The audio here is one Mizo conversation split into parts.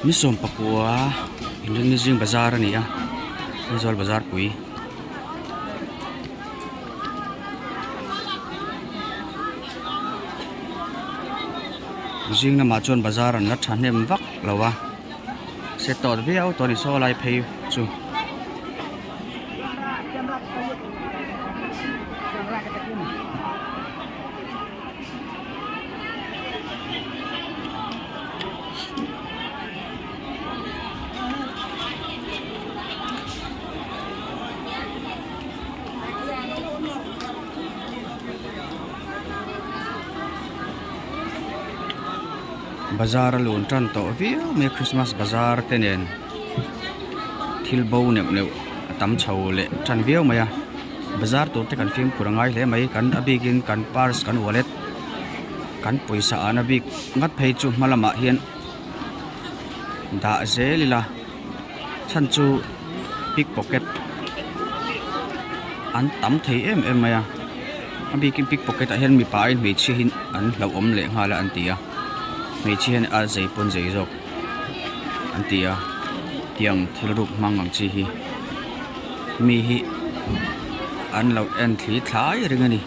Ni 19 inrinni zing bazar a ni a Aizawl bazar pui. Zing lamah chuan bazar an la thahnem vak lo a se tawt viau tawh a ni saw lai phei chu. Bazar a lun tan tawh viau mai a christmas bazar te nen thil bo neuh neuh a tam chho leh tan viau mai a bazar tur te kan fimkhur a ngai hle mai kan a bikin kan purse kan wallet kan pawisa ahna bik ngat phei chu hma lamah hian dah zel ila chhan chu pickpocket an tam thei em em mai a a bikin pickpocket ah hian mipa aiin hmeichhia hi an hlauhawm leh nghal a an ti a hmeichhia hian a zei pawn zei zawk an ti a tiang thil ruk hmang ang chi hi mi hi an lo en thli thlai reng a ni.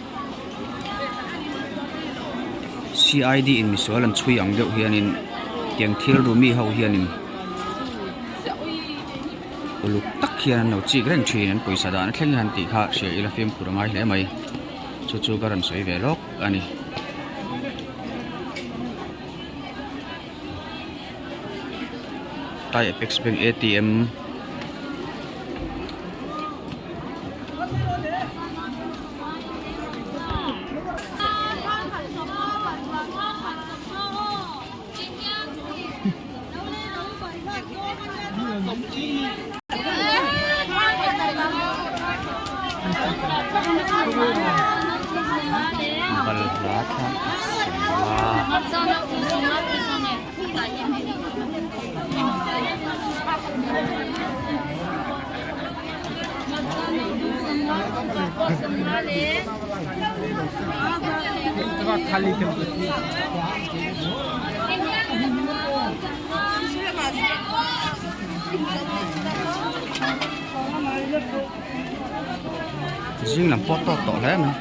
CID in misual an chhui ang deuh hianin tiang thil ru mi ho hianin uluk tak hian an lo chik reng thin an pawisa dan a thleng hian tih kha hria ila fimkhur a ngai hle mai chu chu ka rawn sawi ve lawk a ni. Tai Apex Bank ATM Balhla thla Zing lam pawh tawt tawh hle mai.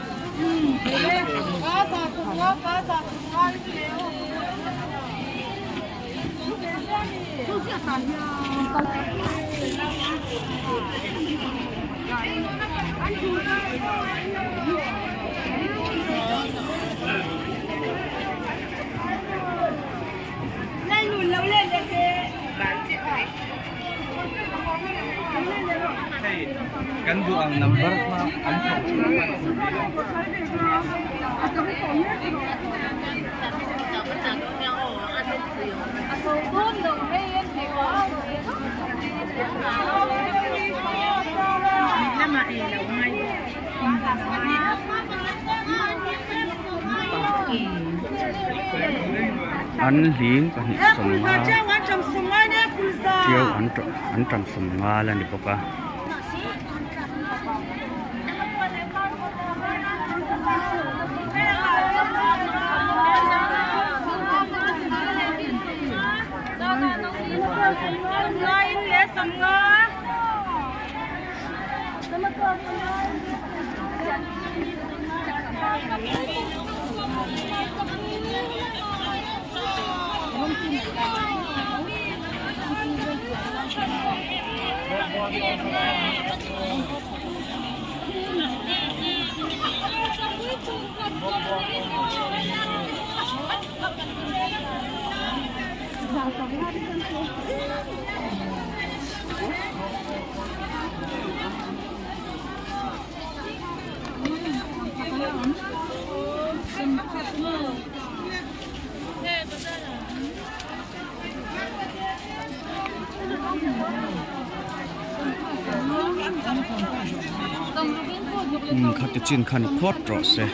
An hling 2 50 tiau an an tan 50 la ni bawk a. Khati chin khan phawt rawh se.